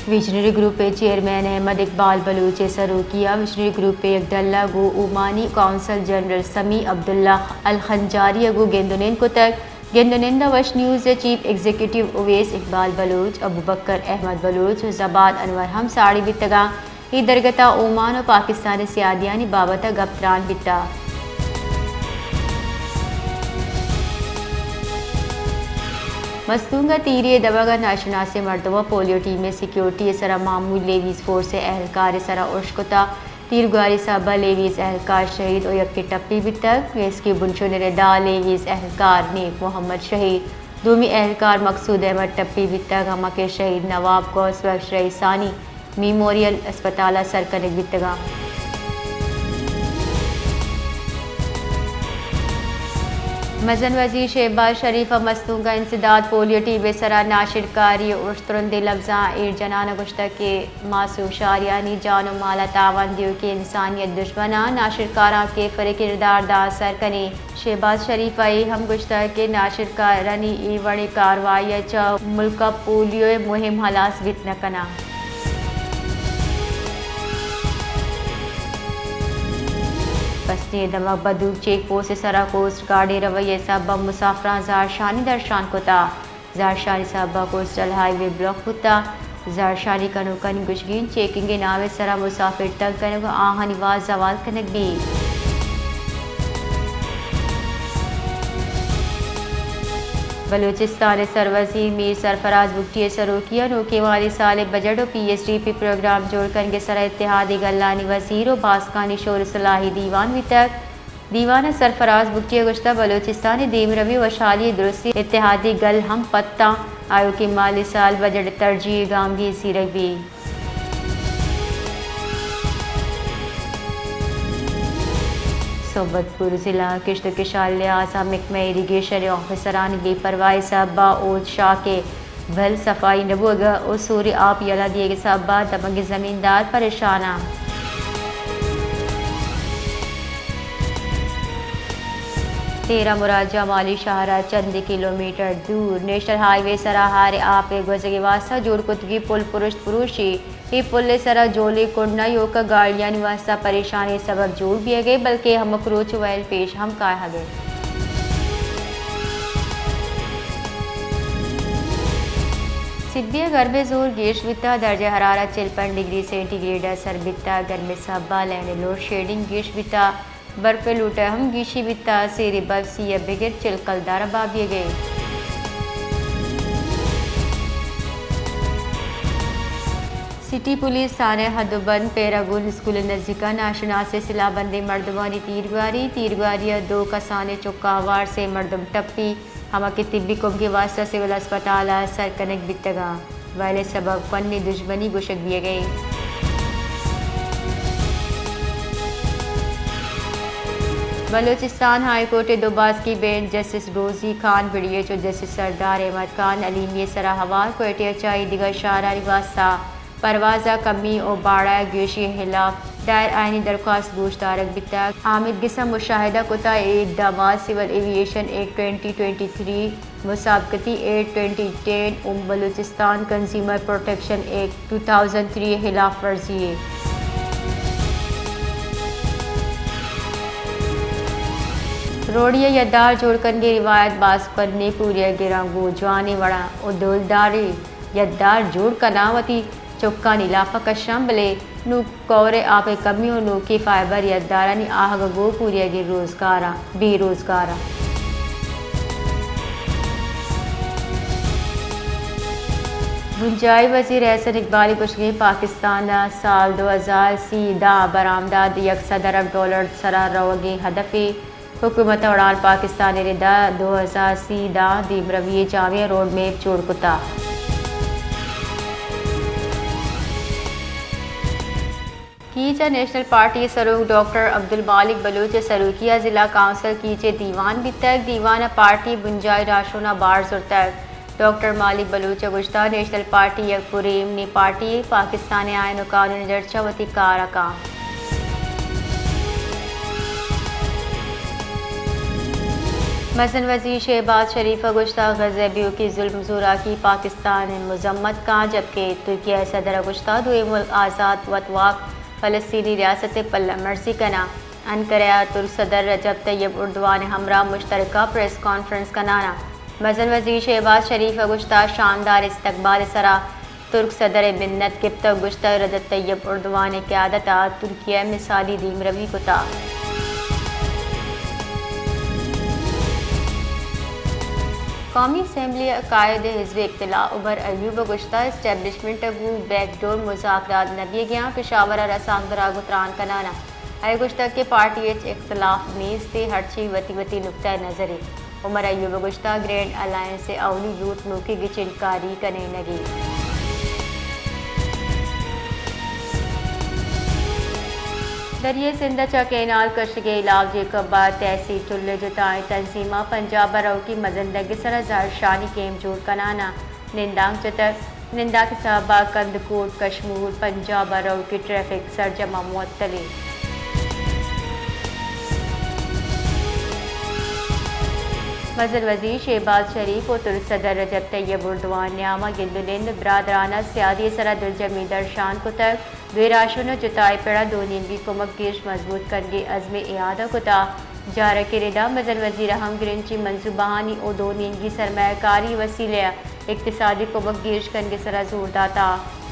Visionary group ءِ چیئرمین احمد اقبال بلوچ ءِ سروکی ءَ ویژنری گروپ ءِ یک ڈل ءَ گوں اومانی قونصل جنرل سمیع عبداللہ الخنجاری ءَ گوں گند ءُ نند کتگ۔ گند ءُ نند ءَ وش نیوز ءِ چیف ایگزیکٹو اویس اقبال بلوچ، ابوبکر احمد بلوچ ءُ زبان انور ہم ساڑی بیتگ اَنت۔ اے درگت ءَ اومان ءُ پاکستان ءِ سیادیانی بابت ءَ گپ تران بیتگ۔ مستونگ ءَ تیرے ءِ دمگ ءَ ناشناسیں مردم ءَ پولیو ٹیم ءِ سیکیورٹی ءِ سرا معمول لیویز فورس ءِ اہلکار ءِ سرا ارش کتگ۔ تیرگواری ءِ سبب ءَ لیویز اہلکار شہید ءُ یکے ٹپی بیتگ۔ ریسکیو بنشون ءِ ردا لیویز اہلکار نیک محمد شہید، دومی اہلکار مقصود احمد ٹپی بیتگ، ہما کہ شہید نواب غوث بخش رئیسانی میموریل اسپتال ءَ سر کنگ بیتگ اَنت۔ مزن وزیر شہباز شریف ءَ مستونگ ءَ انسداد پولیو ٹیم ءِ سرا ناشرکاری ءِ ارش ترندیں لبزاں ایر جنان ءَ گوشتگ کہ معصوم شہریانی جان ءُ مال ءَ تاوان دیوکیں انسانیت دژمناں، ناشرکاراں کیفر ءِ کردار داں سر کنیں۔ شہباز شریف ءَ اے ہم گوشتگ کہ ناشرکارانی اے وڑیں کاروائی ءَ چہ ملک ءَ پولیو ءِ مہم ہلاس بیت نہ کناں۔ پسنی ءِ دمگ بدوک چیک پوسٹ ءِ سرا کوسٹ گارڈ ءِ رویہ ءِ سبب ءَ مسافراں زہرشانی درشان کتگ۔ زہرشانی سبب ءَ کوسٹل ہائی وے بلاک بوتگ۔ زہرشانی کنوکانی گوشگ اِنت چیکنگ ءِ نام ءِ سرا مسافر تنگ کنگ ءُ آہانی وہد زوال کنگ بیت۔ بلوچستان ءِ سروزیر میر سرفراز بگٹی ءِ سروکی ءَ نوکیں مالی سال ءِ بجٹ ءُ P S D P program جوڑ کنگ ءِ سرا اتحادی گلانی وزیر ءُ باسکانی شور ءُ صلاحی دیوان بیتگ۔ دیوان ءَ سرفراز بگٹی ءَ گوشتگ بلوچستان ءِ دیمروی ءُ وشحالی ءِ درستیں اتحادی گل ہم پت اَنت، آیوکیں مالی سال بجٹ ءِ ترجیحی گامگیج زیرگ بیت۔ صحبت پور ضلع ءَ کشت ءُ کشار ءِ لحاظ ءَ محکمہ ایریگیشن ءِ آفیسرانی بے پرواہی ءِ سبب ءَ اود شاک ءِ بھل صفائی نہ بوگ ءُ سوری آپ یلہ دیگ ءِ سبب ءَ دمگی زمیندار پریشان اَنت۔ تیرہ مراد جمالی شہر ءَ چندے کلومیٹر دور نیشنل ہائی وے ءِ سرا ہار ءِ آپ ءِ گوزگ ءِ واستہ جوڑ کتگیں پل پرشت پروشی۔ اے پل ءِ سرا جولے کنڈ نہ ایوک ءَ گاڑیانی واستہ پریشانی ءِ سبب جوڑ بیگ ءَ، بلکیں ہمک روچ ویل پیش ہم کاہگ ءَ۔ سبی ءَ گرم ءِ زور گیش بیتگ، درجہ حرارت چل پنچ ڈگری سینٹی گریڈ ءَ سر بیتگ، گرم ءِ سبب ءَ لین ءِ لوڈ شیڈنگ گیش بیتگ۔ برف ءِ لوٹ ءَ ہم گیشی بیتگ، سیر ءِ برف سی ءَ بگر چل کلدار ءَ بہا بیگ ءَ۔ سٹی پولیس تھانہ ہدوبند پیراگون اسکول ءِ نزیک ءَ ناشناسیں سلاہ بندیں مردمانی تیرگواری، تیرگواری ءَ دو کسانیں چکاں ہوار سے مردم ٹپی۔ ہما کہ طبی کمک ءِ واستہ سول ہسپتال ءَ سر کنگ بیتگ اَنت، ویل ءِ سبب کوھنیں دژمنی گوشگ بیگ ءَ اِنت۔ بلوچستان ہائی کورٹ ءِ دو باسکی بینچ جسٹس روزی خان بڑی ایچ ءُ جسٹس سردار احمد خان علیمی ءِ سرا ہوار، کوئٹہ ءَ چہ اے دگہ شہرانی واستہ پرواز ءَ کمی ءُ بھاڑہ ءِ گیشی ءِ ہلاپ دائر آئینی درخواست گوش دارگ بیتگ۔ آمید گس ءَ مشاہدہ کتگ، اے اقدامات سول ایوی ایشن ایکٹ ٹوئنٹی ٹوئنٹی تھری، مسابقتی ایکٹ ٹوئنٹی ٹین ءُ Balochistan consumer protection act two thousand three ءِ ہلاپ ورزی اِنت۔ روڑی ءِ یدار جوڑ کنگ ءِ روایت باز کوھنیں، پوریگ ءَ رنگ ءُ جوانیں وڑ ءَ ءُ ڈولداریں یدار جوڑ کناں، وتی چکانی لاپ ءَ کشاں، بلے نوں کئور ءِ آپ ءِ کمی ءُ نوکیں فائبر یدارانی آہگ ءَ گوں پوریگ ءَ روزگاراں، بے روزگاراں۔ بنجاہی وزیر احسن اقبال ءِ گوشگ اِنت پاکستان ءَ سال دو ہزار سیزدہ ءَ برآمدات یک سد ارب ڈالر ءِ سرا روگی ءِ ہدف اِنت۔ حکومت ءَ اڑان پاکستان ءِ ردا دو ہزار سیزدہ ءَ دیمروی ءِ جامع روڈ میپ جوڑ کتگ۔ کیچ ءَ نیشنل پارٹی ءِ سروک ڈاکٹر عبدالمالک بلوچ ءِ سروکی ءَ ضلع کونسل کیچ ءِ دیوان بیتگ۔ دیوان ءَ پارٹی ءِ بنجاہی راہشون ءَ بار زرتگ۔ ڈاکٹر مالک بلوچ ءَ گوشتگ، نیشنل پارٹی یک پرایمنیں پارٹی یے، پاکستان ءِ آئین ءُ قانون ءِ درچ ءَ وتی کار ءَ کنت۔ مزن وزیر شہباز شریف ء گوشتگ، غزہ ء بیوکی ظلم زوراکی پاکستان ء مذمت کاں، جبکہ ترکیہ ء صدر ء گوشتگ، دوئیں ملک آزات وتواک فلسطینی ریاست ء پلہ مرزی کناں۔ انقرہ ء ترک صدر رجب طیب اردوان ء ہمراہ مشترکہ پریس کانفرنس کنان ء مزن وزیر شہباز شریف ء گوشتگ، شاندار استقبال ء سرا ترک صدر ء منت گپتگ، گوشتگ، رجب طیب اردوان ء قیادت ء ترکیہ ء مثالی دیمروی کتگ۔ قومی اسمبلی ء قائد حزب اختلاف عمر ایوب ء گوشتگ، اسٹیبلشمنٹ ء گوں بیک ڈور مذاکرات نہ بیگ ء آں، پشاور ء رسانکدراں گوں تران کنان ء آئی ء گوشتگ کہ پارٹی ء ہچ اختلاف نیست ء ہرچی وتی وتی نقطہ نظر ء۔ عمر ایوب ء گوشتگ، گرینڈ الائنس ء اولی لوٹ نوکیں گچین کاری کنینگ ء۔ دریائے سندھ ء چہ کینال کشگ ء ہلاپ جیکب ء تحصیل ٹل ء جتائیں تنظیماں پنجاب ء روکی مزن دگ ء سرا زہرشانی کیمپ جوڑ کنان ء نندانک جتگ۔ نندانک ء سبب ء کندکوٹ، کشمور، پنجاب ء روکی ٹریفک سرجم ء معطل انت۔ مزن وزیر شہباز شریف و ترک صدر رجب طیب اردوان نیام ء گند و نند برادرانہ سیادی ء سرا دلجمی درشان کتگ۔ دوئیں راہشون ء جتائیں پڑاں دو نیمگی کمک گیش مضبوط کنگے عزم ء اعادہ کتگ۔ جارکے ردا مزن وزیر ء ہم گرنچی منصوبہانی و دو نیمگی سرمایہ کاری وسیلہ ء اقتصادی کمک گیش کنگے سرا زور داتگ۔